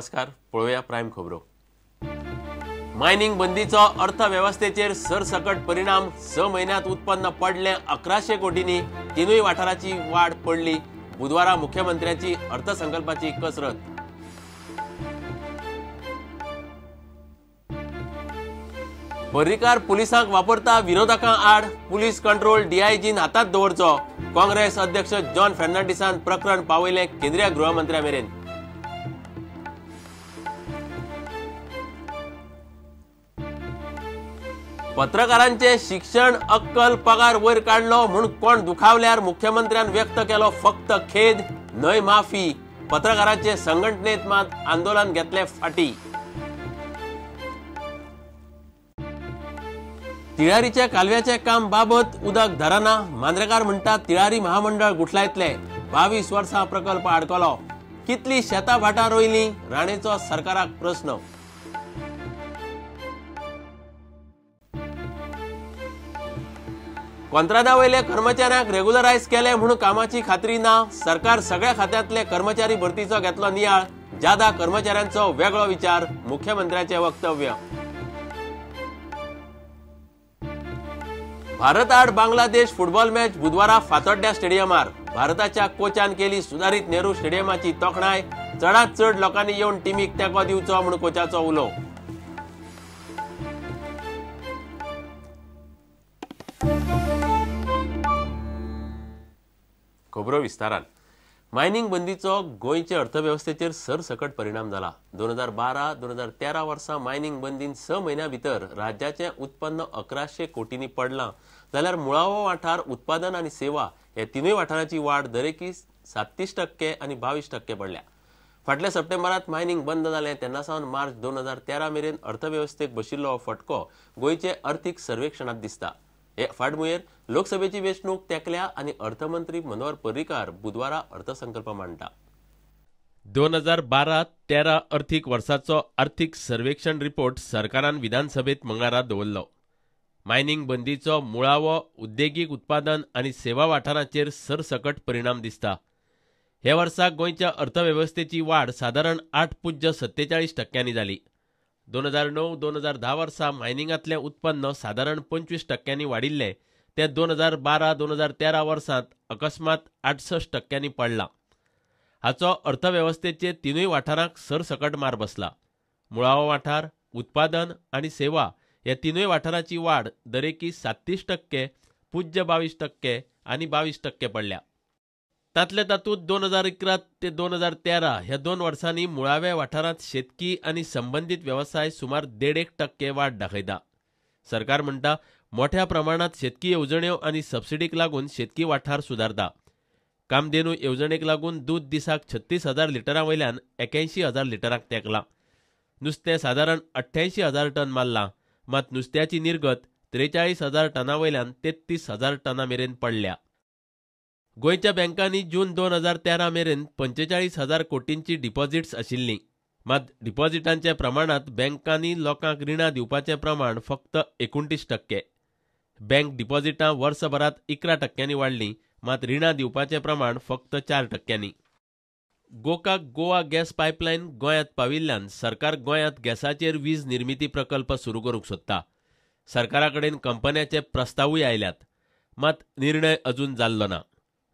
नमस्कार, पळोवया प्रायम खबरो। मायनिंग बंदीचो अर्थवेवस्थेचेर सरसकट परिणाम, 6 म्हयन्यांत उत्पन्न पडलें 1100 कोटींनी, तिनूय वाठाराची वाड पडली। बुधवारा मुख्यमंत्र्याची अर्थसंकल्पाची कसरत। पर्रीकार पुलिसांक वापरता विरोधकां आड, पुलीस कंट्रोल डीआयजीन हातात दवरचो। काँग्रेस अध्यक्ष जॉन फर्नांडीसान प्रकरण पावयलें केंद्रीय गृहमंत्र्या मेरेन। पत्रकारांचे शिक्षण, अक्कल, पगार वयर काडलो म्हूण कोण दुखावल्यार मुख्यमंत्र्यान व्यक्त केलो फक्त खेद, न्हय माफी। पत्रकारांचे संघटनेत मात आंदोलन घेतले फाटी। तिळारीच्या कालव्याचे काम बाबत उदक धरना, मांद्रेकार म्हणटात तिळारी महामंडळ गुठलायतले। 22 वर्सां प्रकल्प आडकलो, कितली शेतां भाटां रोयलीं, राणेचो सरकाराक प्रस्न। कोंत्रादा वयले कर्मचाऱ्यांक रेग्युलरायज केले म्हूण कामाची खात्री ना, सरकार सगळ्या खात्यांतले कर्मचारी भरतीचो घेतलो नियाळ, जादा कर्मचाऱ्यांचो वेगळो विचार, मुख्यमंत्र्याचे वक्तव्य। भारत आड बांगलादेश फुटबॉल मॅच बुधवारा फातोड्ड्या स्टेडियमार। भारताच्या कोचान केली सुधारित नेहरू स्टेडियमाची तोखणाय, चडात चड लोकांनी येवन टिमीक तेंको दिवचो म्हूण कोचाचो उलो। खबरो विस्तारान। मायनिंग बंदीचो गोंयचे अर्थवेवस्थेचेर सरसकट परिणाम जाला। 2012-2013 वर्सा मायनिंग बंदीन 6 म्हयन्यां भितर राज्याचें उत्पन्न 1100 कोटींनी पडलां, जाल्यार मुळावो वाठार, उत्पादन आनी सेवा हे तिनूय वाठारांची वाड दरेकी 37% आनी 22% पडल्या। फाटल्या सप्टेंबरांत मायनिंग बंद जालें तेन्ना सावन मार्च 2013 मेरेन अर्थवेवस्थेक बशिल्लो फटको गोंयचे अर्थीक सर्वेक्षणांत दिसता। हे फाटभुंयेर लोकसभेची वेंचणूक तेंकल्या आनी अर्थमंत्री मनोहर पर्रीकार बुधवारा अर्थसंकल्प मांडटा। 2012-13 अर्थीक वर्साचो अर्थीक सर्वेक्षण रिपोर्ट सरकारान विधानसभेत मंगळारा दवरलो। मायनिंग बंदीचो मुळावो उद्देगीक उत्पादन आनी सेवा वाठारांचेर सरसकट परिणाम दिसता। हे वर्सा गोंयच्या अर्थवेवस्थेची वाड सादारण 8.47% जाली। 2009-2010 वर्सा मायनिंगांतलें उत्पन्न सादारण 25% वाडिल्लें, तें 2012-2013 वर्सांत अकस्मात 68% पडलां। हाचो अर्थवेवस्थेचे तिनूय वाठारांक सरसकट मार बसला। मुळावो वाठार, उत्पादन आनी सेवा ह्या तिनूय वाठारांची वाड दरेकी 37%, 0.22% आनी 22% पडल्या। तांतले तातूंत 2011 ते 2013 ह्या 2 वर्सांनी मुळाव्या वाठारांत शेतकी आनी संबंदीत वेवसाय सुमार 1.5% वाड दाखयता। सरकार म्हणटा मोठ्या प्रमाणांत शेतकी येवजण्यो आनी सबसिडीक लागून शेतकी वाठार सुदारता। कामधेनू येवजणेक लागून दूद दिसाक 36,000 लिटरां वयल्यान 81,000 लिटरांक तेंकलां। नुस्तें सादारण 88,000 टन मारलां, मात नुस्त्याची निर्गत 43,000 टनां वयल्यान 33,000 टनां मेरेन पडल्या। गोंयच्या बँकांनी जून 2013 मेरेन 45,000 कोटींची डिपॉझिट्स आशिल्लीं, मात डिपॉझिटांच्या प्रमाणांत बँकांनी लोकांक रिणां दिवपाचें प्रमाण फक्त 29%। बँक डिपॉझिटां वर्सभरांत 11% वाडलीं, मात रिणां दिवपाचें प्रमाण फक्त 4%। गोकाक गोवा गॅस पायपलायन गोंयांत पाविल्ल्यान सरकार गोंयांत गॅसाचेर वीज निर्मिती प्रकल्प सुरू करूंक सोदता। सरकारा कडेन कंपन्याचे प्रस्तावूय आयल्यात, मात निर्णय अजून जाल्लो ना।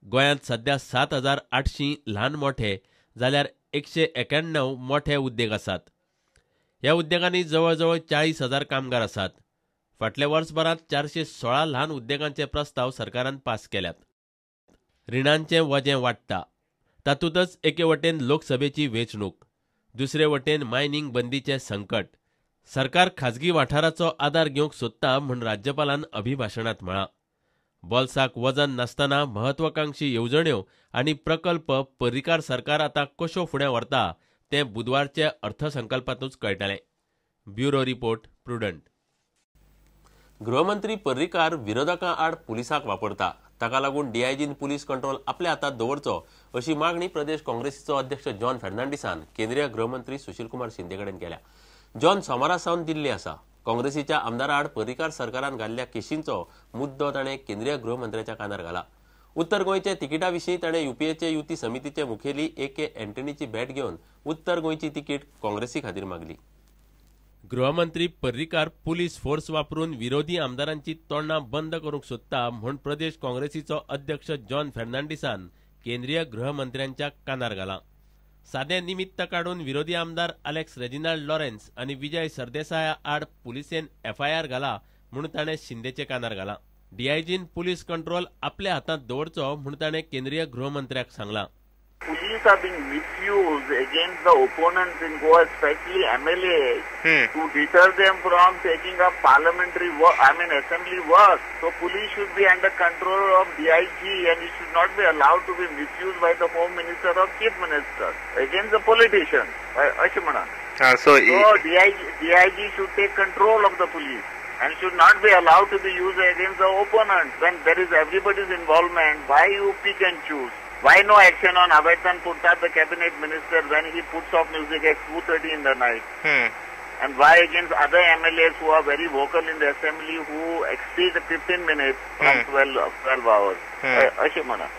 गोंयांत सध्या 7,800 ल्हान मोठे जाल्यार 191 मोठे उद्देग आसात। ह्या उद्देगांनी जवळजवळ 40,000 कामगार आसात। फाटल्या वर्सभरांत 416 ल्हान उद्देगांचे प्रस्ताव सरकारान पास केल्यात। रिणांचें वजें वाडटा, तातूंतच एके वटेन लोकसभेची वेंचणूक, दुसरे वटेन मायनिंग बंदीचें संकट। सरकार खाजगी वाठाराचो आदार घेवंक सोदता म्हूण राज्यपालान अभिभाशणांत म्हळां। बोल्साक वजन नासतना महत्वाकांक्षी येवजण्यो आनी प्रकल्प पर्रीकार सरकार आतां कश्यो फुडें व्हरता तें बुधवारचे अर्थसंकल्पांतूच कळटलें। Bureau report, Prudent. गृहमंत्री पर्रीकार विरोधकां आड पुलिसांक वापरता, ताका लागून डीआयजीन पुलीस कंट्रोल आपल्या हातात दवरचो अशी मागणी प्रदेश काँग्रेसीचो अध्यक्ष जॉन फर्नांडीसान केंद्रीय गृहमंत्री सुशीलकुमार शिंदे कडेन केल्या। जॉन सोमारा सावन दिल्ली आसा। काँग्रेसीच्या आमदारा आड पर्रीकार सरकारान घाल्ल्या केशींचो मुद्दो ताणें केंद्रीय गृहमंत्र्याच्या कानार घाला। उत्तर गोंयच्या तिकिटा विशीं ताणें युपीएचे युती समितीचे मुखेली ए.के. अँटनीची भेट घेवन उत्तर गोंयची तिकीट काँग्रेसी खातीर मागली. गृहमंत्री पर्रीकार पुलीस फोर्स वापरून विरोधी आमदारांची तोंडां बंद करूंक सोदता म्हूण प्रदेश काँग्रेसीचो अध्यक्ष जॉन फेर्नांडीसान केंद्रीय गृहमंत्र्यांच्या कानार घालां. सादें निमित्त काडून विरोधी आमदार अलेक्स रेजिनाल्ड लॉरेन्स आनी विजय सरदेसाया आड पुलिसेन एफआयआर घाला म्हूण ताणें शिंदेचे कानार घालां. डीआयजीन पुलीस कंट्रोल आपल्या हातांत दवरचो म्हूण ताणें केंद्रीय गृहमंत्र्याक सांगलां. Police are being misused against the opponents in Goa, especially MLAs, to deter them from taking up parliamentary work, I mean assembly work. So police should be under control of DIG and it should not be allowed to be misused by the Home Minister or Chief Minister against the politicians. Ashe म्हणा. So DIG should take control of the police and should not be allowed to be used against the opponents. When there is everybody's involvement, why you pick and choose? Why no action on Avertan Purta, the cabinet minister, when he puts off music at 2:30 in the night? And why against other MLAs who are very vocal in the assembly who exceed 15 minutes from 12 hours? Ashe म्हणा.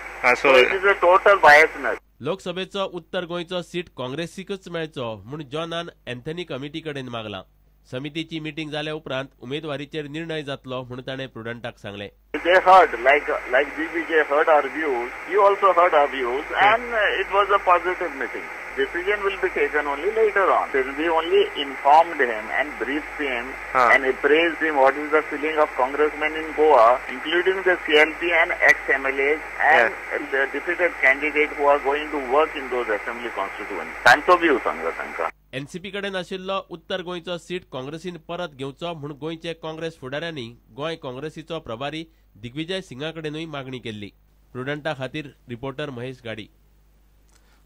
So it is a total biasness. लोकसभेचो उत्तर गोंयचो seat काँग्रेसीकच मेळचो म्हूण जॉनान Anthony committee कडेन मागलां. समितीची meeting जाल्या उपरांत उमेदवारीचेर निर्णय जातलो म्हूण ताणें प्रुडंटाक सांगलें. They heard, like DVJ heard our views, you also heard our views, and it was a positive meeting. Decision will be taken only later on. We only informed him and briefed him and appraised him what is the feeling of congressmen in Goa, including the CLP and ex-MLAs and the defeated candidate who are going to work in those assembly constituencies. तांचो view सांगला तांकां. NCP कडेन आशिल्लो उत्तर गोंयचो seat काँग्रेसीन परत घेवचो म्हूण गोंयचे काँग्रेस फुडाऱ्यांनी गोंय काँग्रेसीचो प्रभारी दिग्विजय सिंगा कडेनूय मागणी केल्ली. प्रुडंटा खातीर रिपोर्टर महेश गाडी.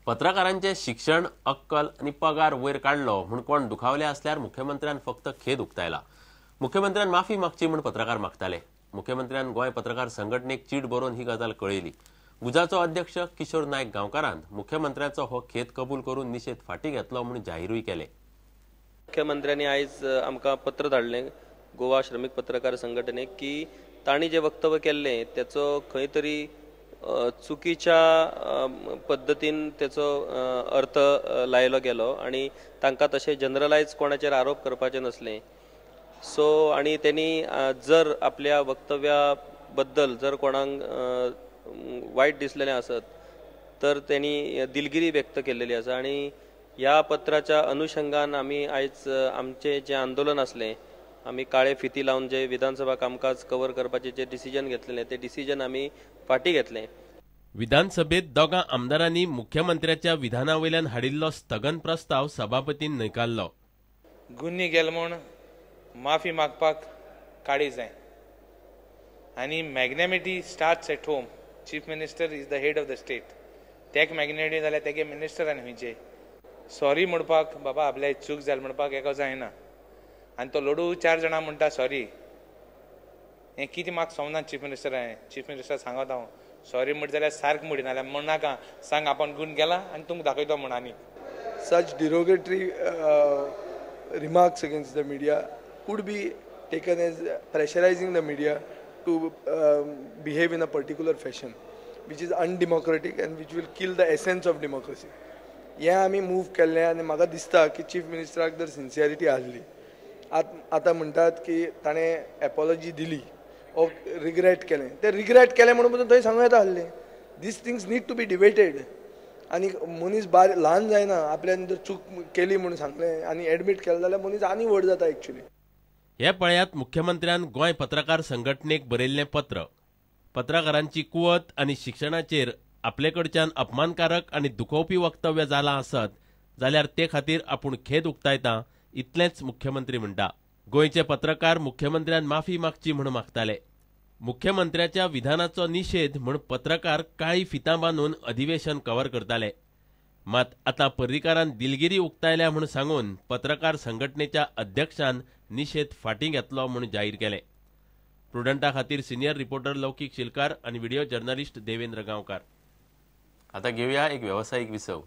पत्रकारांचे शिक्षण, अक्कल आनी पगार वयर काडलो म्हूण कोण दुखावले आसल्यार मुख्यमंत्र्यान फक्त खेद उक्तायला. मुख्यमंत्र्यान माफी मागची म्हूण पत्रकार मागताले. मुख्यमंत्र्यान गोंय पत्रकार संघटनेक चीट बरोवन ही गजाल कळयली. गुजाचो अध्यक्ष किशोर नायक गांवकारान मुख्यमंत्र्याचो हो खेद कबूल करून निशेध फाटी घेतलो म्हूण जाहीरूय केले. मुख्यमंत्र्यांनी आयज आमकां पत्र धाडलें गोवा श्रमीक पत्रकार संघटनेक की तांणी जे वक्तव्य केल्लें तेचो खंय तरी चुकीच्या पद्दतीन तेचो अर्थ लायलो गेलो आनी तांकां तशें जनरलायज कोणाचेर आरोप करपाचे नसले. सो आनी तेणी जर आपल्या वक्तव्या बद्दल जर कोणाक वायट दिसलेलें आसत तर तेणी दिलगिरी व्यक्त केल्लेली आसा आनी ह्या पत्राच्या अनुशंगान आमी आयज आमचें जें आंदोलन आसलें, आमी काळे फिती लावन जे विधानसभा कामकाज कवर करपाचें जे डिसिजन घेतलेलें तें डिसिजन आमी फाटीं घेतलें. विधानसभेत दोगां आमदारांनी मुख्यमंत्र्याच्या विधाना वयल्यान हाडिल्लो स्थगन प्रस्ताव सभापतीन न्हयकारलो. गुन्नी गेल म्हूण माफी मागपाक काडी जाय आनी magnanimity starts at home. Chief minister is the head of the state. तेक मॅग्नेमिटी जाल्यार तेगे मिनिस्टरान खंयचे सॉरी म्हणपाक बाबा आपल्या चूक जाल म्हणपाक एका जायना आनी तो लडू 4 जाणां म्हणटा सॉरी. हें कितें म्हाका समजना. चीफ मिनिस्टर हांवें चीफ मिनिस्टर सांगत हांव सॉरी म्हणटा जाल्यार सारकें म्हणिना जाल्यार म्हणनाका सांग आपण गुण गेला आनी तुमकां दाखयतो म्हूण. आनी such derogatory remarks against the media could be taken as pressurizing the media to behave in a particular fashion, which is undemocratic and which will kill the essence of democracy. हें आमी मूव केल्लें आनी म्हाका दिसता की chief मिनिस्टराक जर sincerity आसली, आतां म्हणटात की ताणें एपोलॉजी दिली ओ रिग्रेट केलें, तें रिग्रेट केलें म्हणून पसून थंय सांगूं येता आसलें. These things need to be debated. आनी मनीस ल्हान जायना, आपल्यान जर चूक केली म्हणून सांगलें आनी एडमीट केलें जाल्यार मनीस आनी व्हड जाता एक्चुअली. हे पळयात मुख्यमंत्र्यान गोंय पत्रकार संघटनेक बरयल्लें पत्र. पत्रकारांची कुवत आनी शिक्षणाचेर आपले कडच्यान अपमानकारक आनी दुखोवपी वक्तव्य जालां आसत जाल्यार ते खातीर आपूण खेद उक्तायता इतलेंच मुख्यमंत्री म्हणटा. गोंयचे पत्रकार मुख्यमंत्र्यान माफी मागची म्हूण मागताले. मुख्यमंत्र्याच्या विधानाचो निशेध म्हूण पत्रकार काळी फितां बांदून अधिवेशन कवर करताले. मात आतां पर्रीकारान दिलगिरी उक्तायल्या म्हूण सांगून पत्रकार संघटनेच्या अध्यक्षान निशेध फाटीं घेतलो म्हूण जाहीर केलें. प्रुडंटा खातीर सिनियर रिपोर्टर लौकीक शिलकार आनी व्हिडिओ जर्नलिस्ट देवेंद्र गांवकार. आतां घेवया एक वेवसायीक विसव.